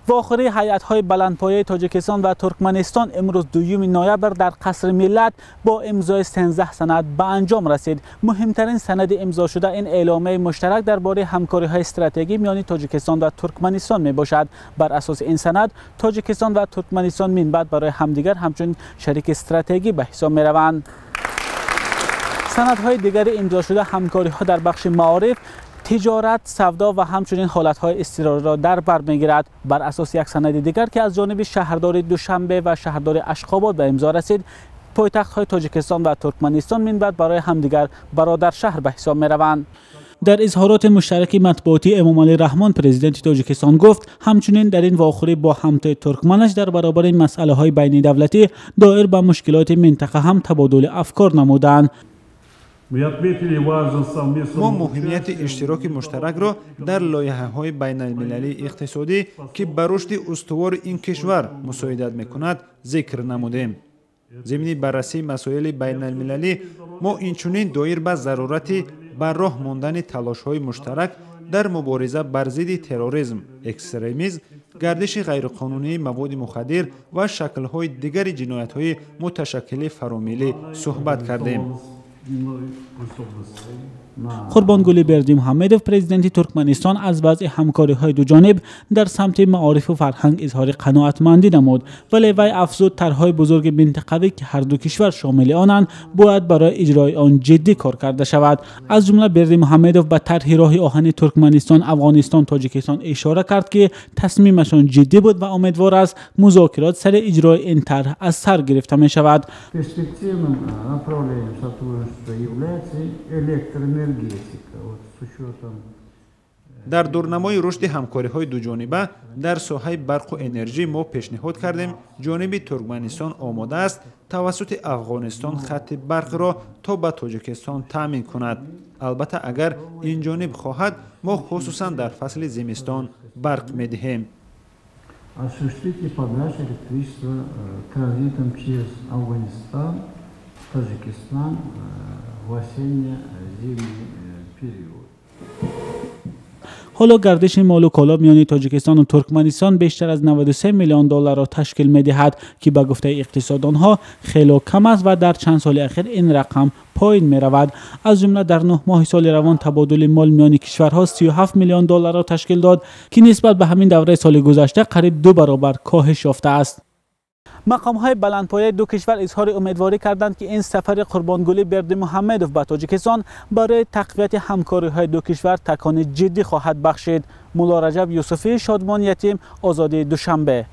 Вохӯрии ҳайатҳои баландпояи Тоҷикистон ва Туркманистон имрӯз 2 ноябр дар Қасри Миллат бо имзои 13 санад ба анҷом расид. Муҳимтарин санади имзошуда ин эъломияи муштарак дар бораи ҳамкориҳои стратегӣ миёни Тоҷикистон ва Туркманистон мебошад. Бар асоси ин санад Тоҷикистон ва Туркманистон минбаъд барои ҳамдигар ҳамчун шарики стратегӣ ба ҳисоб мераванд. Санадҳои дигари имзошуда ҳамкориҳо дар бахши маориф, тиҷорат, савдо ва ҳамчунин ҳолатҳои изтирориро дар бар мегирад. Бар асоси як санади дигар, ки аз ҷониби шаҳрдори Душанбе ва шаҳрдори Ашқобод ба имзо расид, пойтахтҳои Тоҷикистон ва Туркманистон минбаъд барои ҳамдигар бародаршаҳр ба ҳисоб мераванд. Дар изҳороти муштараки матбуотӣ Эмомалӣ Раҳмон, президенти Тоҷикистон, гуфт, ҳамчунин дар ин вохӯрӣ бо ҳамтои туркманаш дар баробари масъалаҳои байнидавлатӣ доир ба мушкилоти минтақа ҳам табодули афкор намуданд. Мо муҳимияти иштироки муштаракро дар лоиҳаҳои байналмилалии иқтисодӣ, ки ба рушди устувори ин кишвар мусоидат мекунад, зикр намудем. Зимни баррасии масоили байналмилалӣ мо инчунин доир ба зарурати ба роҳ мондани талошҳои муштарак дар мубориза бар зидди терроризм, экстремизм, гардиши ғайриқонунии маводи мухаддир ва шаклҳои дигари ҷиноятҳои муташаккили фаромиллӣ суҳбат кардем. Қурбонгули Бердимуҳаммедов, президенти Туркманистон, аз вазъи ҳамкориҳои дуҷониб дар самти маорифу фарҳанг изҳори қаноатмандӣ намуд, вале вай афзуд, тарҳҳои бузурги минтақавӣ, ки ҳар ду кишвар шомили онанд, бояд барои иҷрои он ҷиддӣ кор карда шавад. Аз ҷумла Бердимуҳаммедов ба тарҳи роҳи оҳани Туркманистон, Афғонистон, Тоҷикистон ишора кард, ки тасмимашон ҷиддӣ буд ва умедвор аст, музокирот сари иҷрои ин тарҳ аз сар гирифта мешавад. Перспективным направлением сотрудничества является электроэнергетика. Вот с учетом Дар дурнамои рушди ҳамкориҳои дуҷониба дар соҳаи барқу энержӣ мо пешниҳод кардем, ҷониби Туркманистон омода аст тавассути Афғонистон хатти барқро то ба Тоҷикистон таъмин кунад. Албатта, агар ин ҷониб хоҳад, мо хусусан дар фасли зимистон барқ медиҳем. Осуществить подачу электричества транзитом через Афганистан, Таджикистан в осенне-зимний период. Ҳоло гардиши молу коло миёни Тоҷикистону Туркманистон бештар аз 93 миллион долларро ташкил медиҳад, ки ба гуфтаи иқтисоддонҳо хело кам аст ва дар чанд соли ахир ин рақам поин меравад. Аз ҷумла дар 9 моҳи соли равон табодули мол миёни кишварҳо 37 миллион долларро ташкил дод, ки нисбат ба ҳамин давраи соли гузашта қариб 2 баробар коҳиш ёфтааст. Мақомҳои баландпояи ду кишвар изҳори умедворӣ карданд, ки ин сафари Қурбонгулӣ Бердимуҳаммедов ба Тоҷикистон барои тақвияти ҳамкориҳои ду кишвар такони ҷиддӣ хоҳад бахшид. Мулло Раҷаб Юсуфӣ, Шодмон Ятим, Озодии, Душанбе.